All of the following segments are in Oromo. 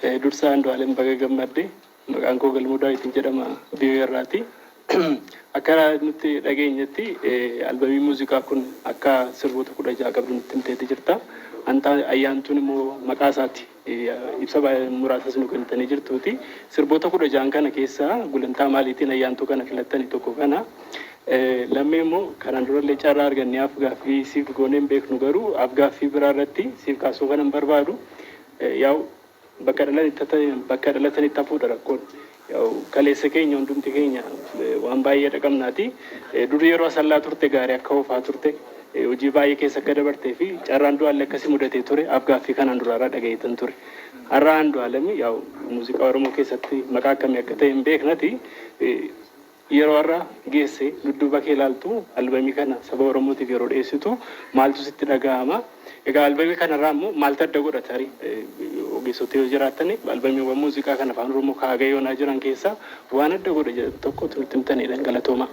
Dursaa Andu'aalem, baga gammadde. Maqaan koo Galmuu Daawitiin jedhama, biyya irraati. Akka nutti dhageenyetti albamii muuziqaa kun akka sirboota 16 qabdu nutti himteeti jirta. Anta ayyaantuun immoo maqaa isaati. Ibsa muraasas nu kennitanii jirtuuti. Sirboota 16n kana keessaa gulantaa maaliitiin ayyaantuu kana filattanii tokko kana? Lammii immoo kanaan durallee carraa argannee af-gaaffii siif goonee hin beeknu, garuu af-gaaffii biraa irratti siif kaasuu kanan barbaadu, yaa'u bakka dhalatanitti hafuudha rakkoon. Yaa'u kaleessa keenya hundumti keenya waan baay'ee dhaqabnaati. Dur yeroo asallaa turte gaarii akka oofaa turte, hojii baay'ee keessa akka dabartee fi carraan du'aallee akkasii mudatee ture af-gaaffii kanaan duraarraa dhagayeetan ture. Har'a Andu'aalem yaa'u muuziqaa Oromoo keessatti maqaa akkamii akka ta'e hin beeknati. Yeroo har'a geesse dudduuba kee ilaaltu, albamii kana saba Oromootiif yeroo dhiyeessitu maaltu sitti dhaga'ama? Egaa albamii kanarraa immoo maaltu adda godha? Tarii ogeessota yoo jiraattan, albamiiwwan muuziqaa kan afaan Oromoo kaaga yoonaa jiran keessaa waan adda godha jedhan tokko nutti himtanidha. Galatooma.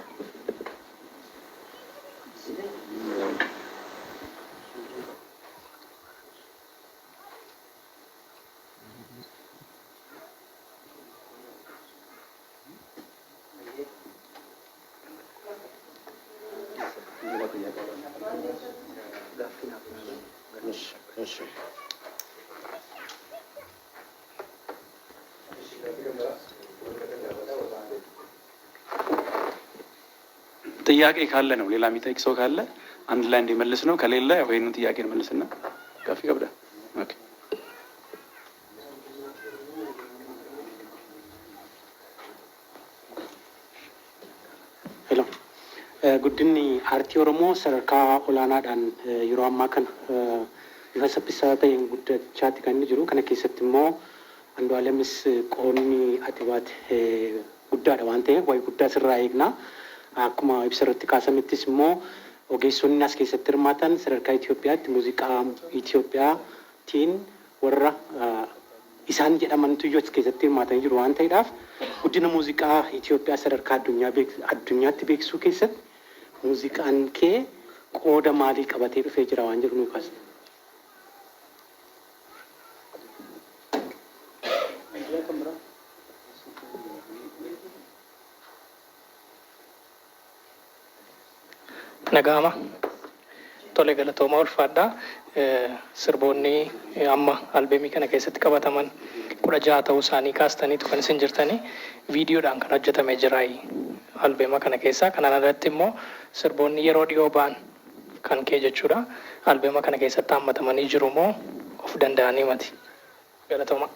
ጥያቄ ካለ ነው። ሌላ የሚጠይቅ ሰው ካለ አንድ ላይ እንዲመልስ ነው። ከሌለ ያው ይህንን ጥያቄ እንመልስና gaaffii qabda። Okay። Hello. Guddinni aartii Oromoo sadarkaa olaanaadhaan yeroo ammaa kana bifa saffisaa ta'een guddachaati kan inni jiru. Kana keessatti immoo Andu'aalemis qoodni ati baate guddaadha waan ta'eef waa'ee guddaa sirraa eegna. Akkuma ibsa irratti kaasamettis immoo ogeessonni as keessatti hirmaatan sadarkaa Itoophiyaatti muuziqaa Itoophiyaatiin warra isaan jedhamantu iyyuu as keessatti hirmaatanii jiru waan ta'eedhaaf, guddina muuziqaa Itoophiyaa sadarkaa addunyaatti beeksisuu keessatti muuziqaan kee qooda maalii qabatee dhufee jira waan jedhu nuu kaasa. Naga'ama. Tole, galatoomaa, ulfaadhaa. Sirboonni amma albeemii kana keessatti qabataman 16 ta'uu isaanii kaastaniitu kan isin jirtanii, viidiyoodhaan kan hojjetame jira albeema kana keessaa. Kanaan alatti immoo sirboonni yeroo dhiyoo ba'an kan kee jechuudha. Albeema kana keessatti haammatamanii jiru moo of danda'anii mati? Galatoomaa.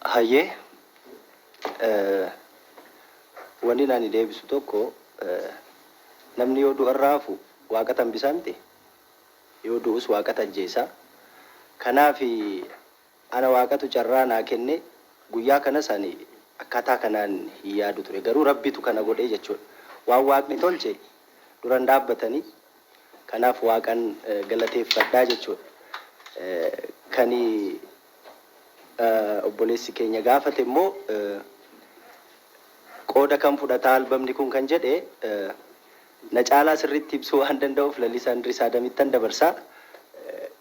Hayyee, wanni ani deebisu tokko, namni yoo du'arraa hafu waaqa tambisaa miti, yoo du'us waaqa ajjeesaa. Kanaaf ana waaqatu carraa naa kenne. Guyyaa kanas ani akkaataa kanaan hin yaadu ture, garuu rabbitu kana godhee jechuudha. Waan waaqni tolche duran dhaabbatanii, kanaaf waaqan galateeffadhaa jechuudha. Kani obboleessi keenya gaafate immoo qooda kan fudhataa albamni kun kan jedhe na caalaa sirriitti ibsuu waan danda'uuf Lalisaa Indiriis Adamittan dabarsaa.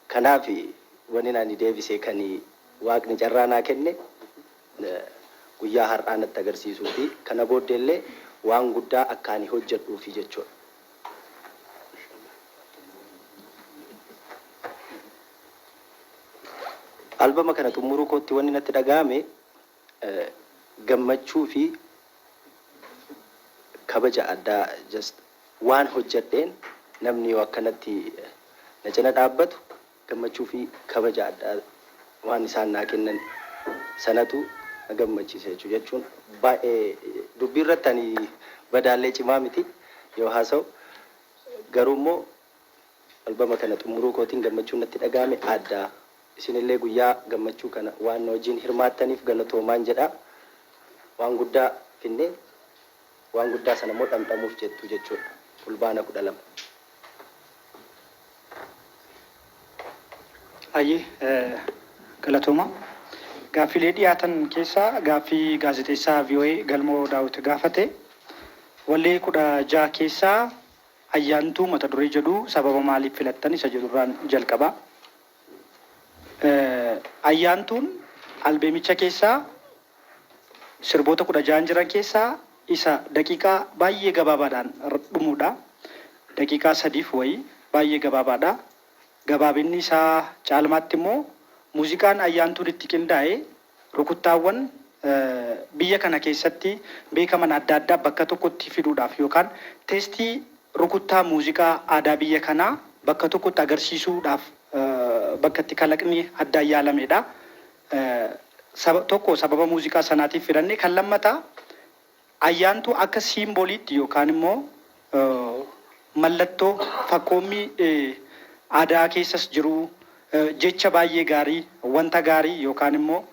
Kanaaf wani ani deebise kan waaqni carraa naa kenne guyyaa har'aa natti agarsiisuu fi kana booddeellee waan guddaa akka ani hojjedhuufi jechuudha. Albama kana xumuruu kootti wanni natti dhaga'ame gammachuu fi kabaja addaa. Just waan hojjedheen namni yoo akkanatti na cina dhaabbatu, gammachuu fi kabaja addaa waan isaan naa kennan sanatu na gammachiisa jechuudha. Jechuun baay'ee dubbii irratti ani badaallee cimaa miti yoo haasa'u, garuu immoo albama kana xumuruu kootiin gammachuun natti dhaga'ame addaa. Isinillee guyyaa gammachuu kana waan na wajjin hirmaattaniif galatoomaan jedha. Waan guddaa finne. Waan guddaa sana immoo dhamdhamuuf jettu jechuudha. Fulbaana 12. Ayyee, galatooma. Gaaffilee dhiyaatan keessaa gaaffii gaazexeessaa VOA Galmoo Daawit gaafate. Wallee 16 keessaa "Ayyaantuu" mata duree jedhu sababa maaliif filattan isa jedhurraan jalqaba. Ayyaantuun albeemicha keessaa sirboota 16n jiran keessaa isa daqiiqaa baay'ee gabaabaadhaan dhumudha. Daqiiqaa sadiif wayii, baay'ee gabaabaadha. Gabaabinni isaa caalmaatti immoo muuziqaan Ayyaantuun itti qindaa'e rukuttaawwan biyya kana keessatti beekaman adda addaa bakka tokkotti fiduudhaaf yookaan taste rukuttaa muuziqaa aadaa biyya kanaa bakka tokkotti agarsiisuudhaaf bakka itti kalaqni addaan yaalamedha. Tokko sababa muuziqaa sanaatiif filanne. Kan lammataa, Ayyaantuu akka symboliitti yookaan immoo mallattoo fakkoommii aadaa keessas jiru, jecha baay'ee gaarii, wanta gaarii yookaan immoo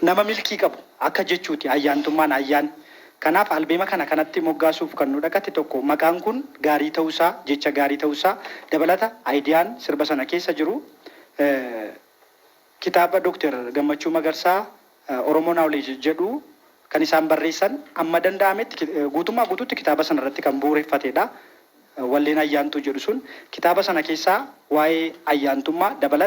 nama milkii qabu akka jechuuti ayyaantummaan ayyaan. Kanaaf albeema kana kanatti moggaasuuf kan nu dhaqate tokko maqaan kun gaarii ta'uusaa, jecha gaarii ta'uusaa dabalata, ideaan sirba sana keessa jiru kitaaba Dooktar Gammachuu Magarsaa "Oromoo Knowledge" jedhu kan isaan barreessan amma danda'ametti guutummaa guutuutti kitaaba sana irratti kan bu'uureffatedha. Walleen "Ayyaantuu" jedhu sun kitaaba sana keessaa waa'ee ayyaantummaa dabalata.